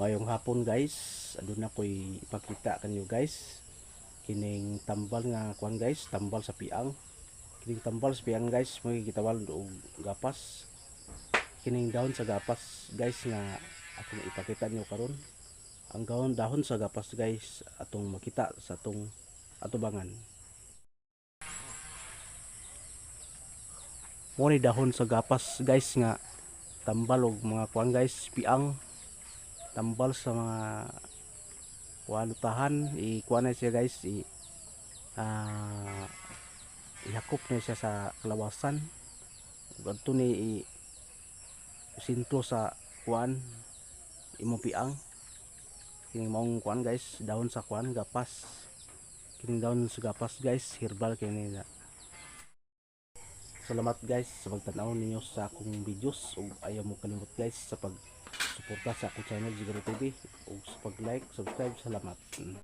Maayong hapon, guys. Aduna ko'y ipakita kanyo, guys. Kining tambal nga kuan, guys, tambal sa piang. Kining tambal sa piang, guys, mo gitawag og gapas. Kining dahon sa gapas, guys, nga akong ipakita niyo karon. Ang gahon dahon sa gapas, guys, atong makita sa atong atubangan. Mo ni dahon sa gapas, guys, nga tambal og mga kuan, guys, piang, tambal sa mga walutahan. I-kuan na siya, guys, i ihakop na siya sa kalawasan ug adto ni i sintro sa kuan, imong piang. Kining maong kuan, guys, dahon sa kuan, gapas. Kining dahon sa gapas, guys, herbal kini na. Salamat, guys, sa pagtan-aw ninyo sa akong videos ug ayaw mo kalimot, guys, sa pag suporta sa akong channel, Jigaro TV, ug sa pag-like, subscribe. Salamat.